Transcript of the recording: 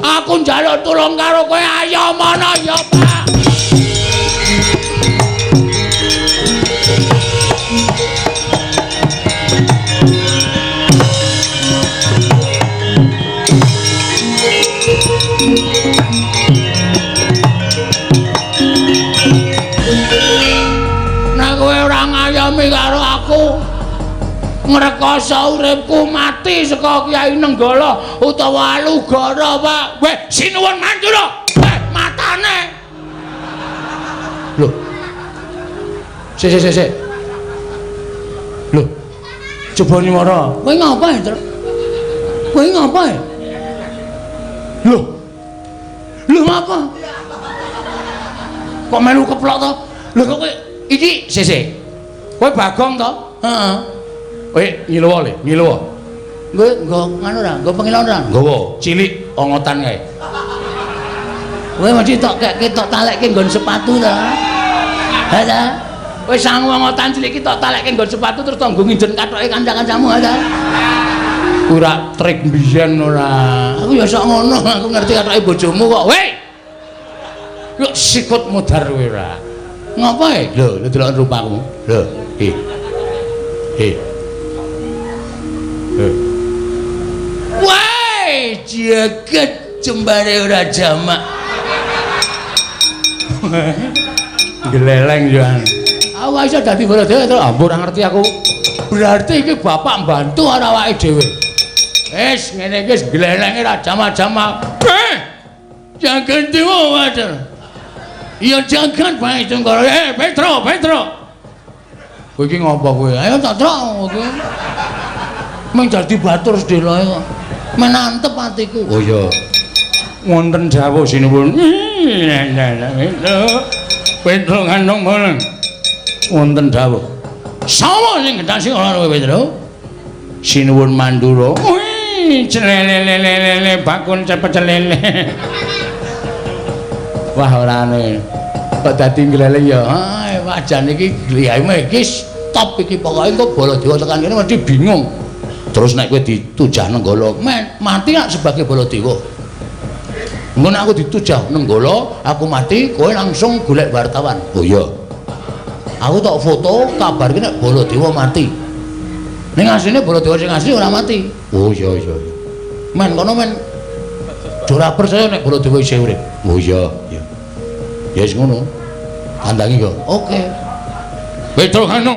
Aku njaluk tulung karo kowe ayo mono ya, Pak. Nek kowe ora ngayomi karo aku, ngrekoso uripku mati saka Kyai Nenggala utawa Alugara, Pak. Weh, sinuwun Mandura. Weh, matane. Lho. Sik sik sik sik. Lho. Coba nyuwara. Kowe ngapa, Tru? Kowe ngapa? Lho. Lho ngapa? Kok melu keplok to? Lho kok kowe iki sik sik. Kowe Bagong to? Heeh. Kowe ngiluwa le, ngiluwa. Kowe nggo ngono ora? Nggo pengilon ora? Nggawa, cilik ongotan kae. Kowe mesti tok kekke tok talekke nggon sepatu to. Ha ta? Kowe sangu ongotan cilik iki tok talekke nggon sepatu terus tok nggo nginjen kathoke kanca-kancamu ha ta? Ora trik mbiyen ora. Aku ya sok ngono, aku ngerti kathoke bojomu kok. Weh. Kok sikut mudhar kowe ora. Ngapa e? Lho, lho delok rupamu. Lho, hi. Hi. Wah, jagat jembare ora jamak. Gleleng yo. Aku iso dadi Baladewa to. Ampun ora ngerti aku. Berarti iki bapak mbantu ora awake dhewe. Wis ngene iki wis glelenge ora jamak-jamak. Jagat dewa wajar. Iya jagat bae Tunggara. Petro, Petro. Kowe iki ngopo kowe? Ayo tak trok kowe. Meng dadi batur sedeloe kok. Menantep atiku. Oh iya. Wonten dawuh sinuwun. Petro kandung bolong. Wonten dawuh. Sapa sing gendhasi ora kowe Petro? Sinuwun Mandura. Wih, celelelelele bakun cepet celele. Wah ora ane. Kok dadi ngleleng ya. Ah, wajan iki gliyahme iki stop iki pokoke engko Baladewa tekan kene mesti bingung. Terus nek kowe ditujah Nenggala, men mati nak sebagai Baladewa. Engko nek aku ditujah Nenggala, aku mati, kowe langsung golek wartawan. Oh iya. Aku tok foto kabarke nek Baladewa mati. Ning asline Baladewa sing asli ora mati. Oh iya iya. Men kono men ora percaya nek Baladewa isih urip. Oh iya, iya. Ya wis ngono. Tandangi kok. Oke. Petro Kano.